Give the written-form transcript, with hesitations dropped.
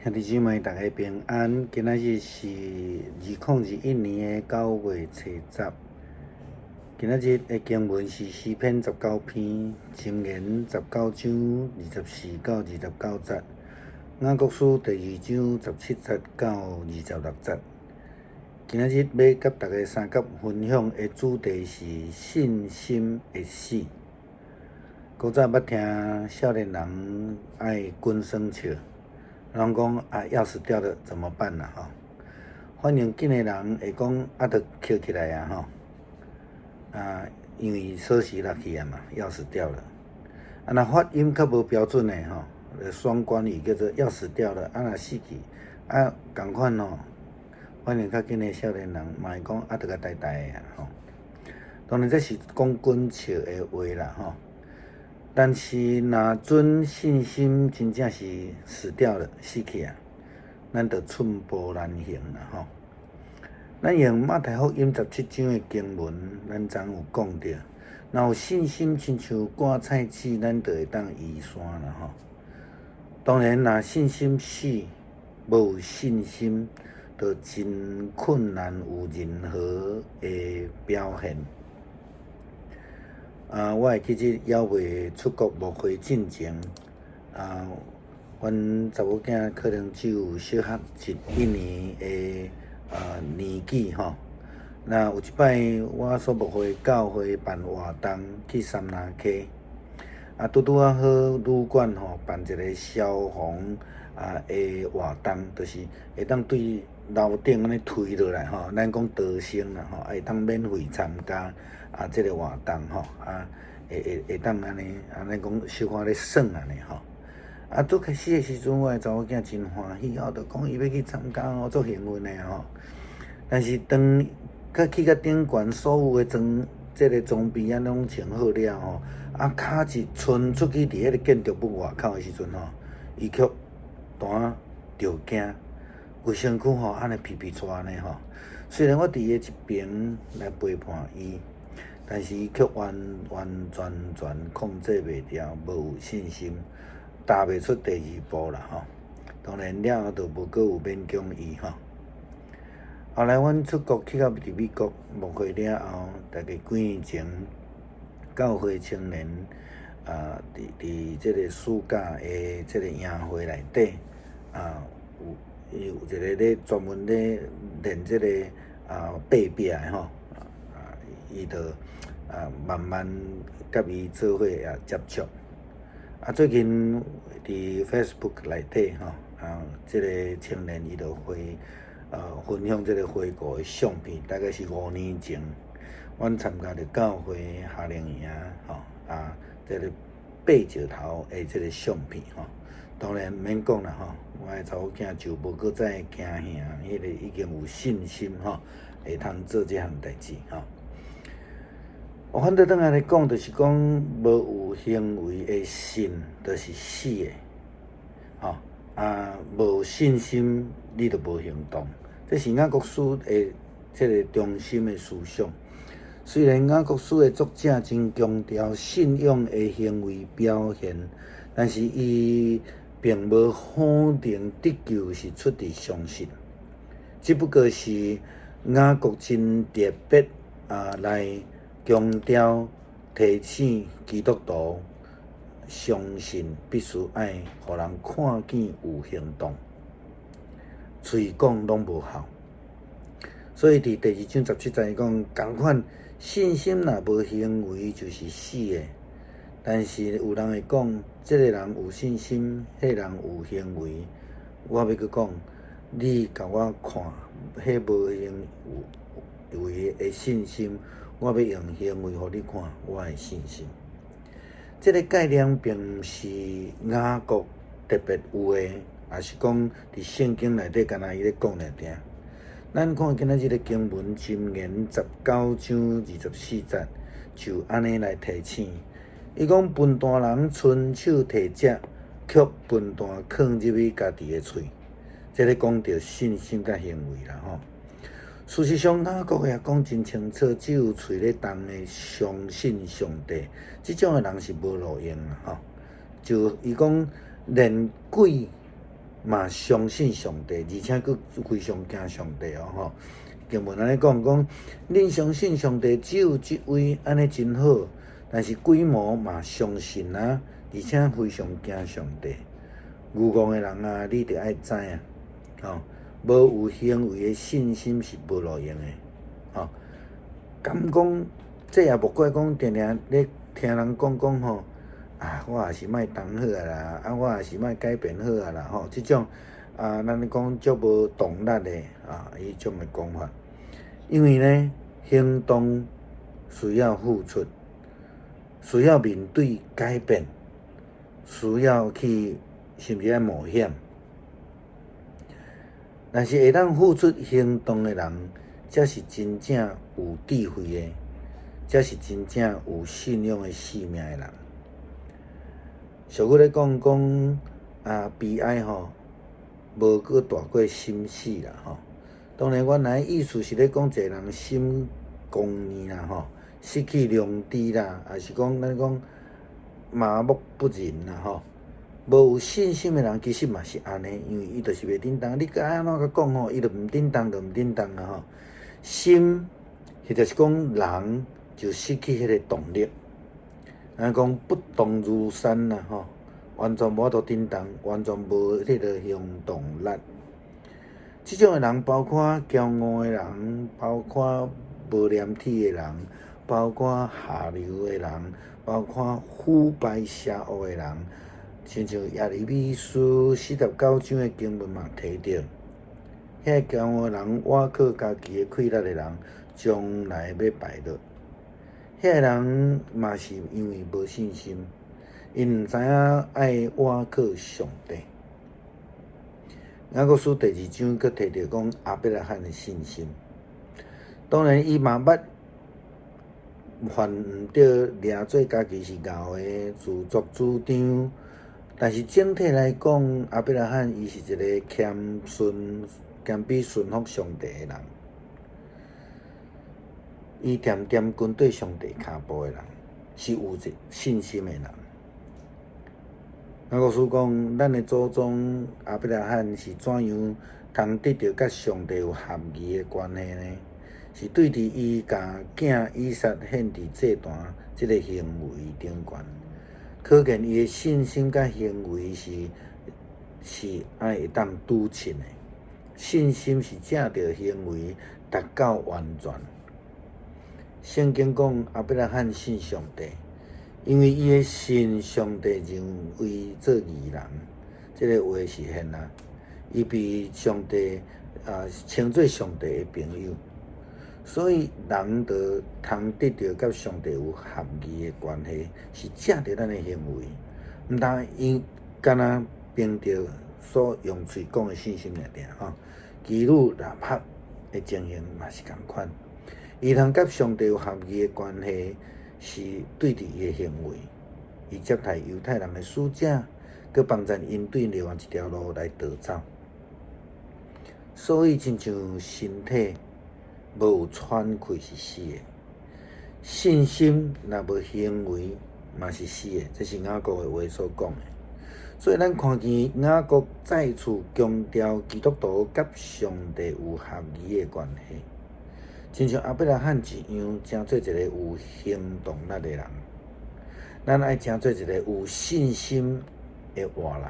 兄弟姊妹，大家平安。今仔日是2021年的9月初十。今仔日的經文是詩篇十九篇，箴言十九章24到29節，雅各書第二章17節到26節。今仔日欲佮大家相佮分享的主題是信心的死。古早捌聽少年人愛滾耍笑。攏講啊，鑰匙掉了怎麼辦啦？吼，反應緊的人會講啊，著抾起來啊，吼，啊，因為鎖匙落去啊嘛，鑰匙掉了。啊，若發音較無標準的吼，雙關語叫做鑰匙掉了，啊若死去，啊仝款吼，反應較緊的少年人嘛會講啊，著共呆呆的啊，吼。當然這是講滾笑的話啦，吼。但是，若準信心真正是死掉了、死去啊，咱就寸步難行啦吼。咱用馬太福音十七章的經文，咱昨有講著，若有信心親像割菜籽，咱就會當移山啦吼。當然，若信心死，無有信心，就真困難有任何的表現。啊，我會記得猶未出國牧會進前，啊，阮查某囝可能只有小學一年的年紀吼。那有一擺，我所牧會教會辦活動去杉林溪，啊，拄拄仔好旅館吼辦一個消防的活動，就是會當對樓頂按呢推落來吼，咱講逃生啦吼，啊會當免費參加啊這個活動吼，啊會當按呢，按呢講小可咧耍按呢吼。啊，拄開始的時陣，我的查某囝真歡喜哦，就講伊欲去參加哦，足興奮的吼。但是當佮去到頂懸，所有的裝這個裝備啊攏穿好了吼，啊，跤一伸出去佇彼個建築物外口的時陣吼，伊卻彈著驚，規身軀吼按呢皮皮掣按呢吼。雖然我佇伊的一邊來陪伴伊，但是伊卻完完全全控制袂牢，無有信心，踏袂出第二步啦吼。當然了後就無閣有勉強伊吼。後來阮出國去到佇美國牧會了後，大概幾年前，教會青年啊，佇這個暑假的這個營會內底啊，有伊有一個咧專門咧練這個爬壁的吼，啊，伊就慢慢佮伊做伙也接觸。啊，最近佇 Facebook 內底吼，啊，這個青年伊就會分享這個回顧的相片，大概是5年前，阮參加著教會夏令營吼，啊，這個爬石頭的這個相片吼。當然毋免講啦吼，我的查某囝就無閣再驚嚇，彼個已經有信心吼，會通做這項代誌吼。我反倒轉來來講，就是講無有行為的信，就是死的，吼啊，無信心，你就無行動。這是雅各書的這個中心的思想。雖然雅各書的作者真強調信仰的行為表現，但是伊並無否定得救是出佇相信，只不過是雅各真特別啊來強調提醒基督徒相信必須愛予人看見有行動，喙講攏無效。所以佇第二章十七節伊講，仝款信心若無行為就是死的。但是有人會講，這個人有信心，彼個人有行為。我欲閣講，你共我看，彼無行為的信心，我欲用行為予你看我的信心。這個概念並毋是雅各特別有的，抑是講佇聖經內底敢若伊咧講爾爾。咱看今仔日的經文，箴言十九章二十四節，就按呢來提醒。伊講笨蛋人伸手提食，卻笨蛋囥入去家己的喙。這个講著信心佮行為啦吼。事實上，雅各也講真清楚，只有喙咧動的相信上帝，這種的人是無路用啦吼。就伊講，連鬼嘛相信上帝，而且閣非常驚上帝哦吼。經文按呢講講，恁相信上帝只有這位，按呢真好。但是鬼魔嘛相信啊，而且非常驚上帝。愚戇的人啊，你著愛知影，吼，無有行為的信心是無路用的，吼。敢講這也無怪講，定定咧聽人講講吼，啊，我也是莫動好啊啦，啊，我也是莫改變好啊啦，吼，這種啊，咱講足無動力的啊，彼種的講法。因為呢，行動需要付出，需要面對改變，需要去甚至愛冒險。但是會當付出行動的人，才是真正有智慧的，才是真正有信仰的生命的人。俗語咧講講啊，悲哀吼，無閣大過心死啦吼。當然，原來意思是咧講一個人心剛硬啦吼，失去良知啦，抑是講咱講麻木不仁啦吼。無有信心的人，其實嘛是按呢，因為伊就是袂振動。你閣按怎閣講吼，伊就毋振動，就毋振動啊吼。心，或者是講人就失去彼個動力。咱講不動如山啦吼，完全無法度振動，完全無彼個行動力。這種的人，包括驕傲的人，包括無廉恥的人，包括下流的人，包括腐敗邪惡的人，親像耶利米書49章的經文嘛提著，遐個驕傲的人，倚靠家己的氣力的人，將來欲敗落。遐個人嘛是因為無信心，𪜶毋知影愛倚靠上帝。雅各書第二章閣提著講亞伯拉罕的信心，當然伊嘛捌犯毋著掠做家己是𠢕的自作主張，但是整體來講，亞伯拉罕伊是一個謙遜、謙卑順服上帝的人，伊恬恬跟綴上帝跤步的人，是有一信心的人。雅各書講，咱的祖宗亞伯拉罕是怎樣通得著佮上帝有合宜的關係呢？是對佇伊共囝以撒獻佇祭壇這个行為頂懸，可見伊的信心佮行為是愛會當拄稱的。信心是藉著行為達到完全。聖經講亞伯拉罕信上帝。因為伊的信，上帝認為做義人，這个話是現啊。伊被上帝啊稱做上帝的朋友，所以人就通得著佮上帝有合宜的關係，是藉著咱的行為，毋但𪜶干焦憑著所用喙講的信心爾爾吼。妓女喇合的情形嘛是仝款，伊通佮上帝有合宜的關係，是對佇伊的行為，伊接待猶太人的使者，閣幫贊𪜶對另外一條路來逃走。所以，親像身體無有喘氣是死的，信心若無行為嘛是死的，這是雅各的話所講的。所以，咱看見雅各再次強調基督徒佮上帝有合宜的關係。親像亞伯拉罕一樣，成做一个有行動力的人。咱愛成做一个有信心的活人。